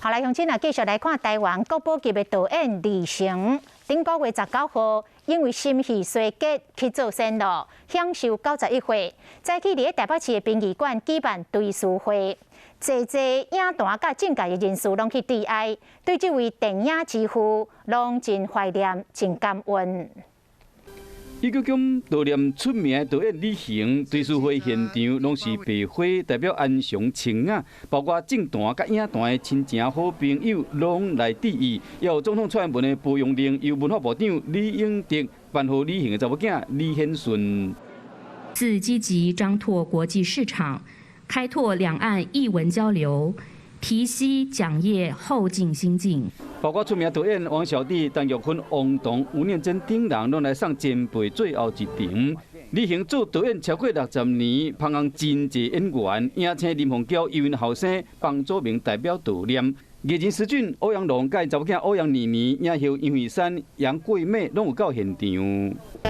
好來，鄉親啊，繼續來看台灣國寶級的導演李行，頂個月19號，因為心肺衰竭去做善咯，享壽91歲。早起佇咧台北市的殯儀館舉辦追思會，濟濟影壇佮政界的人士攏去致哀，對這位電影之父攏真懷念、真感恩。伊閣講悼念出名導演李行，追思會現場攏是白花代表安詳清雅，包括政壇佮影壇的親情好朋友攏來致意，也有總統蔡英文的保養令，由文化部長李永得頒予李行的查某囝李顯順。自積極張拓國際市場，開拓兩岸藝文交流，提攜獎業後進新進。包括出名導演王小棣、陳玉坤、王彤、吳念真等人，攏來送前輩最後一程。李行做導演超過60年，捧紅真濟演員，影星林鳳嬌由𪜶後生房祖名代表悼念。藝人施俊、歐陽龍佮查某囝歐陽妮妮、影后楊惠珊、楊貴美攏有到現場。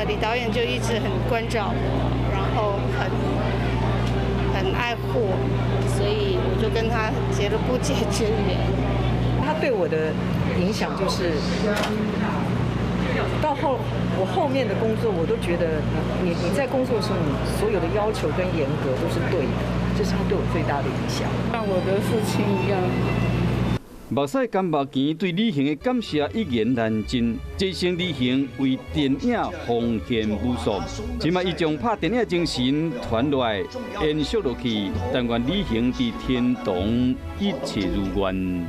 李導演就一直很關照我，然後很愛護我，所以我就跟他結了不解之緣。他對我的影響就是，到後我後面的工作，我都覺得你在工作的時候，你所有的要求跟嚴格都是對的，這是他對我最大的影響。像我的父親一樣。目屎干目墘對李行的感謝一言難盡，這生李行為電影奉獻無數，這擺伊將拍電影的精神傳落來，延續落去，但願李行佇天堂一切如願。